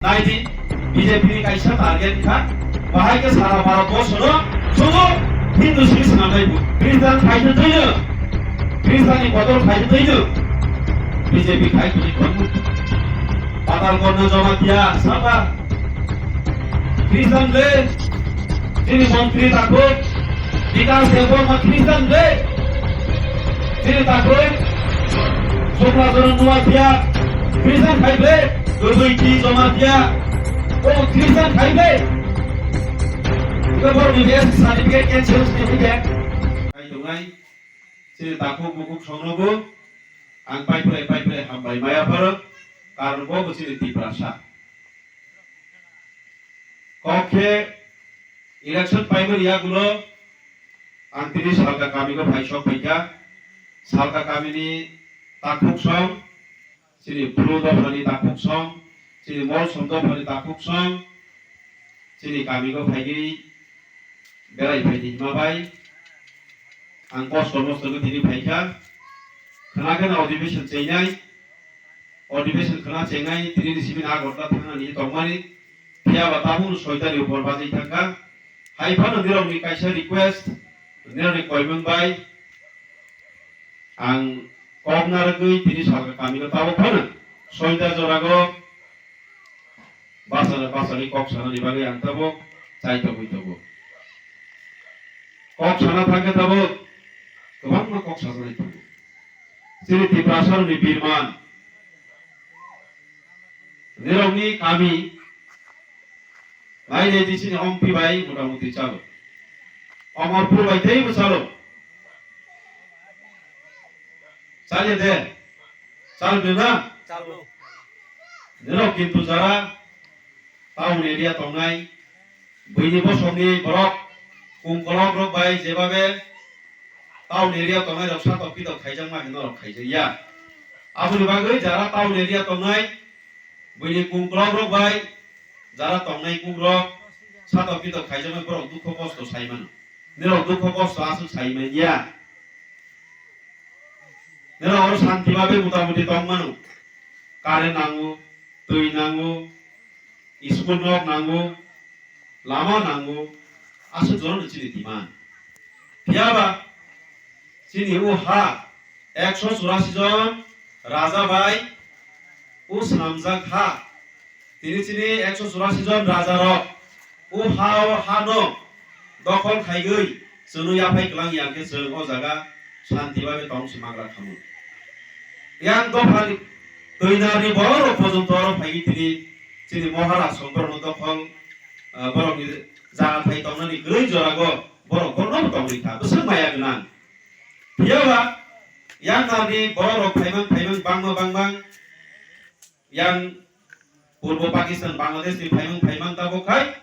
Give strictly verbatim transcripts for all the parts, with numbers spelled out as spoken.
Naidi, B J P ni kaisa target kha, bahai khe sara Bharat borshono sudu Hindu simi swnamnai bo. Christian khaitwi thwino, Christian ni bodol khaitwi thwino, B J P khaitwi thwino. Patal Gana Jamatia sapa? Christian le, chini montri takhuk, Bikas Debbarma Christian le, chini takhuk, Sukla Joron Nuatia Christian khai le, Gurui Ki Jamatia o Christian khai le. Iko borok ni S T certificate cancel certificate. Hai tongnai, chini takhuk bukhuk songnogo, ang pai prai, pai prai hambai maya pharo, karon bo chini Tiprasa. Kok khe election paimani yagulo ang tini Salka kamio phai sok phaikha. Salka kamini takhuk song, chini Bru dophani takhuk song, chini Molsom dophani takhuk song, chini kamio phaigwi berai phaidi hima bai ang kosto mosto khe tini phaikha. Khna khe na odibeshon chengnai. Odibeshon khna chengnai tini ni simi Agartala thangnani tongmani, phiya ba tabuk soitani upor bajai thangkha. Hai phano nirokni kaisa request, nirokni koimung bai ang kok narwgwi tini Salka kamio tabuk phano soita jorago bachana bachali kok sanani bagwi ang tabuk chai tongwi tongo. Kok sana thangkhe tabuk kwbangma kok sajaknai tongo. Chini Tiprasarokni birman. Nirokni kami nai nai di chini ompi bai motamuti chalo. Omorpur bai teibo chalo. Chaliya de? Chal de na? Chalo. Nirok kintu jara town area tongnai, buini bosongni borok kungkolok rok bai jebabe town area tongnai rok satok pitok khaijakma hino rok khaijakya. Aboni bagwi jara town area tongnai, buini kungkolok rok bai jara tongnai kuk rok satok pitok khaijakma borok dukho kosto sai mano. Nirok dukho kosto aswk sai manya. Nirok oro shanti babe motamuti tong mano. Current nango, twi nango, school nok nango, lama nango, aswk jora no chini demand. Phiya ba chini o ha ekso churasi jon raja bai o swnamjak ha. Tini chini ekso churasi jon raja rok o ha o ha no dokhol khaiwi chwngno yaphai kwlang ya khe chwng o jaga shanti babe tong si magra khamu. Yang dophani twinarni borok rok pojonto oro phaiwi tini chini Maharaj song borokno dokhol, ah, borokni jaga thai tongnani kwrwi jorago borok borokno tongwi kha bwswk maya gwnang. Phiya ba yang narni borok rok phaimang phaimang bangma bangmang yang Purbo Pakistan, Bangladesh ni phaimang phaimang tabuk khai,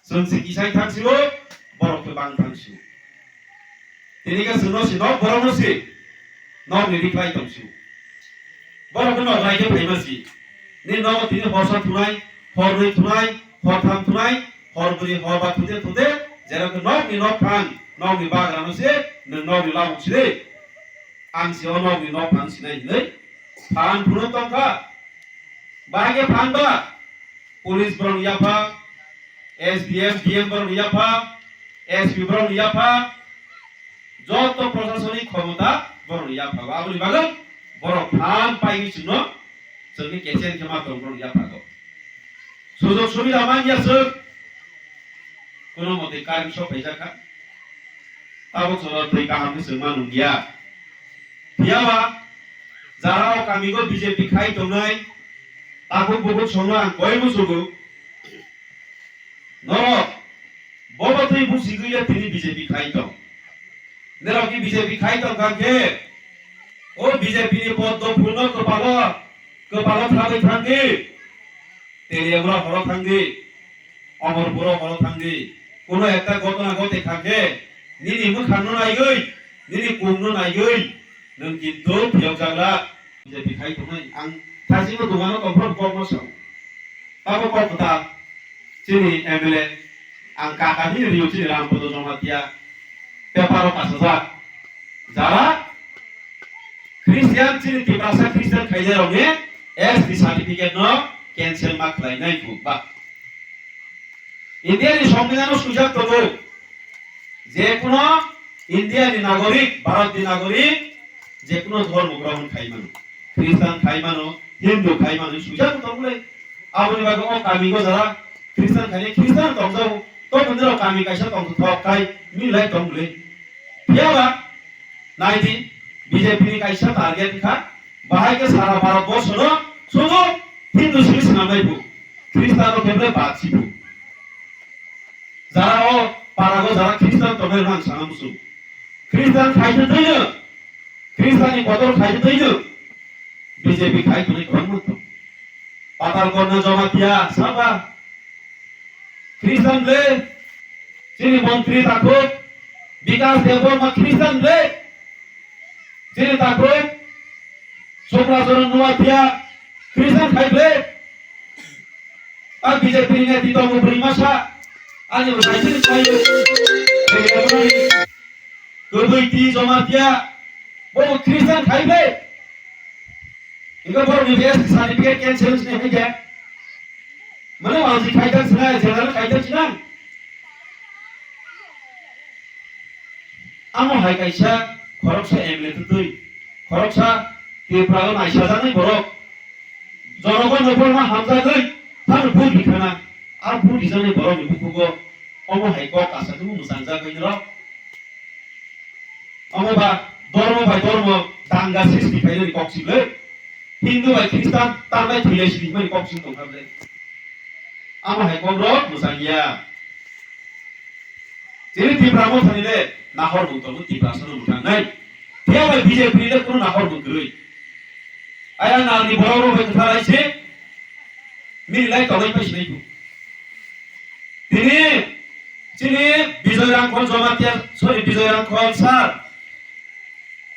chwng se kisai thang sio, borok khe bang thang sio. Tini khe chwngno si nok borok no si, nok ni rikhlai tong sio. Borok no nok lai khe phaima si. Ni nok tini horsa thunai, hor rwi thunai, hor tham thunai, hor bwrwi hor ba thute thute, jera khe nok ni nok thang, nok ni bagra no si, nwng nok ni lamuk si de. Ang si o nok ni nok thang sinai hinwi phan phunuk tongkha. Bahai khe phan ba, police borok ni yapha, S D M, D M borok ni yapha, S P borok ni yapha, joto prosasonik khomota borok ni yapha. Aboni bagwi borok phan paiwi chwngno, chwngni kechen khe ma tong borok ni yapha kok. Sujog subida man ya chwng, kono mote current sok phaijak kha. Tabuk chwla twi kaham khe chwng ma nung ya. Phiya ba, jara o kami go B J P khai tongnai, takhuk bukhuk songno ang koi muchugo. Norok, bobo twi buchigwi le tini B J P khai tong. Norok ki B J P khai tong kha khe, o B J P ni poddo phulno kwpalo, kwpalo thabwi thangdi. Teliamura horo thangdi, Omorpuro horo thangdi, kuno ekta gotona gote khakhe, nini mwkhangno naiwi, nini kungno naiwi, nwng kintu phiyokjak rak. B J P khai tongnai, ang thaichikno dogano tongphuru kokno sao. Tabo kok kwtal, chini M L A, ang kaka hini rio chini Rampada Jamatia, paper o kasajak. Jara Christian chini Tiprasa Christian khainai rokni S T certificate no cancel ma khlainai bo ba. India ni Songbidan o swijak tongo, je kuno India ni nagorik, Bharat ni nagorik, je kuno dhormo grohon khai mano, Christian khai mano, Hindu khai mano, swijak tongo le. Aboni bagwi o kami go jara Christian khai, Christian tongjago, to bwdwrok kami kaisa tongthok khai milai tong le. Phiya ba, nai di, B J P ni kaisa target kha, bahai khe sara Bharat borsho no sudu Hindu simi swnamnai bo, Christian no kheble bad si bo. Jara o para go jara Christian tongnai rang sana musu. Christian khai se twi no, Christian ni kotor khai se twi no, B J P khai tongnai kwbangma tong. Patalkotna Jamatia saba Christian le, chini montri takhuk Bikas Debbarma Christian le, chini takhuk Suklacharan Noatia Christian khai le, a B J P ni neti tongo bwrwi masa, ani bo saisiri khai le, kwbwi ti Jamatia, bo Christian khai le. Hingke borok ni S T certificate cancel wngsi hai khe. Mane wansi khai tak sinai, general khai tak sinai. Amo hai kaisa khoroksa M L A twtwi, khoroksa Tripura o naisajaknai borok. Jonogon no borma hamjagwi, phano vote rikhana. A vote rijaknai borok ni bukhugo omo hai kok asa khe mwchang jagwi norok. Omo ba dormo bai dormo danga sristi khainani kok sibwlwi. Hindu bai Khristan tanbai thwilai sidi hwnmani kok sing tongkha bwlwi. Amo hai kok rok mwchang ya. Chini Tipra Motha ni le nahor mung tongo, Tiprasa no mwthang nai. Phiya bai B J P ni le kunu nahor mung kwrwi. Aya nal ni borok rok bai kwtha lai se. Mini lai tongnai pai sinai bo. Tini chini Bijoy Rangkhol Jamatia, sorry, Bijoy Rangkhol sir,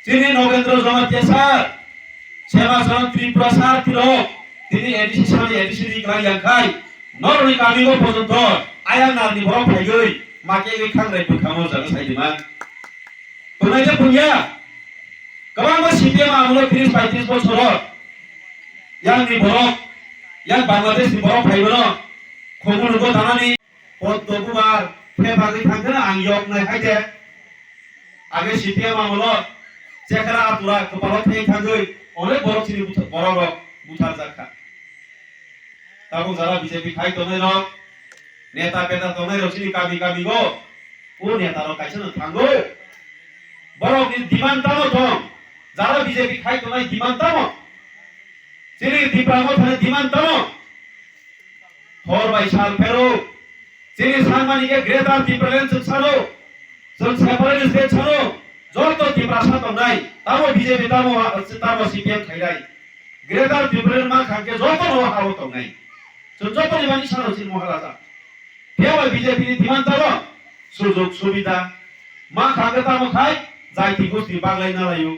chini Nogendra Jamatia sir, Sema Charan Tripura sir tirok, tini A D C sani A D C ni kwlai yang khai, noroni kami o pojonto ayang narni borok phaigwi, ma kegwi khangrai bwkhamo jaga sai di man. Tongnai de punya. Kwbangma C P M amolo tris paitris bosoro yang ni borok, yang Bangladesh ni borok phaibono khobor nugo tanani. Poddo bubar khe bagwi thangkheno ang yok nai hai de. Age C P M amolo chekhara atura kwpalo thei thangwi onek borok chini butha-, borok rok butharjak kha. Tabuk jara B J P khai tongnai rok, neta beta tongnai rok chini kami kami go, o neta rok kaisa no thango. Borok ni demand tamo tong, jara B J P khai tongnai demand tamo? Chini Tipra Mothani demand tamo? Hor bai sal phero, chini sanmani khe Greater Tipraland chwng sano, chwng separate state sano, joto Tiprasa tongnai, tamo B J P tamo, tamo C P M khainai. Greater Tipraland ma khangkhe joto no hao tongnai. Chwng joto ni mani sano chini Maharaja. Phiya bai B J P ni demand tamo? Sujog subida. Ma khangkhe tamo khai, jaiti gusti baglai nalaio.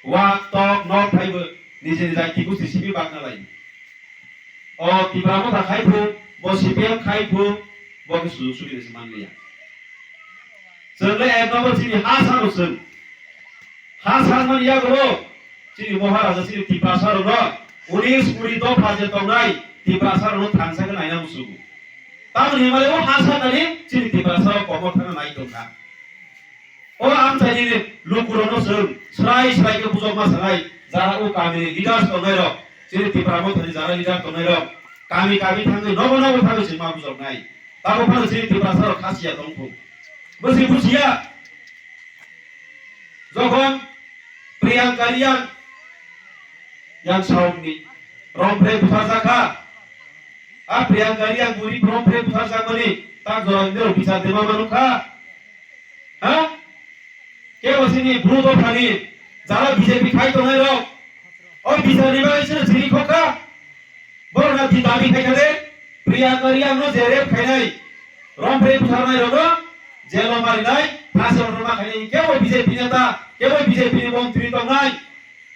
Wak tok nok phaibo nijeni jaiti gusti simi bak nalaio. O Tipra Motha khai phu, bo C P M khai phu, bo khe sujog subida se manliya. Chwng le ek number chini ha sano chwng. Ha sanmani yago chini Maharaja chini Tiprasa rokno unis kuri dopha je tongnai Tiprasa rokno thangsa khe naina musugo. Tamoni himale o ha sakani chini Tiprasa rok komor thangna nai tongkha. O amchaini lukurokno chwng srai srai khe bujokma sanai, jara o kamini leaders tongnai rok, chini Tipra Mothani jara leader tongnai rok, kami kami thangwi nogo nogo thangwi chwng ma bujoknai. Tamo phano chini Tiprasa rok khasiya tongthung. Bwswi bujiya. Jokhon Priyanka Reang yang South ni Rompre butharjak kha. A Priyanka Reang buri Rompre butharjakmani tak jora ni bichar dema manukha. Ha? Kebo sini bru dophani jara B J P khai tongnai rok. O bichar ni bagwi sini sini khokha. Borok na di dabi khai khade, Priyanka Reang no je rape khainai, Rompre butharnai rokno jail o marinai, phasi rokno ma khainai, kebo B J P neta, kebo B J P ni montri tongnai,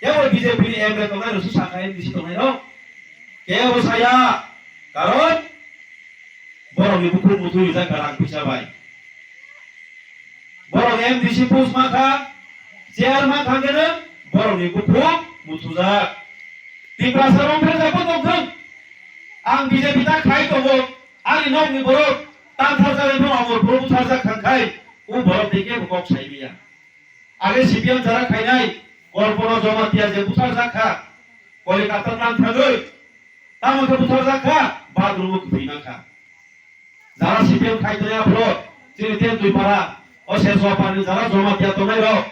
kebo B J P ni M L A tongnai rok se sakha M D C tongnai rok. Kebo saya, karon borok ni bukhuk muthung rijak rang puisa bai. Borok M D C post ma kha, chair ma kha khe borok ni bukhuk muthujak. Tiprasa Rompre jabo tongthung. Ang B J P ta khai tongo, ani nokni borok tangtharjak wngwi phano ang o borok butharjak kha khai, o borok tei kebo kok sai manya. Age C P M jara khainai Kalpana Jamatia je butharjak kha, Kolkata tang thangwi, tamo khe butharjak kha, bathroom o kwthwi man kha. Jara C P M khai tongnai aphuru chini Tentui para, o Seswa parni jara Jamatia tongnai rok,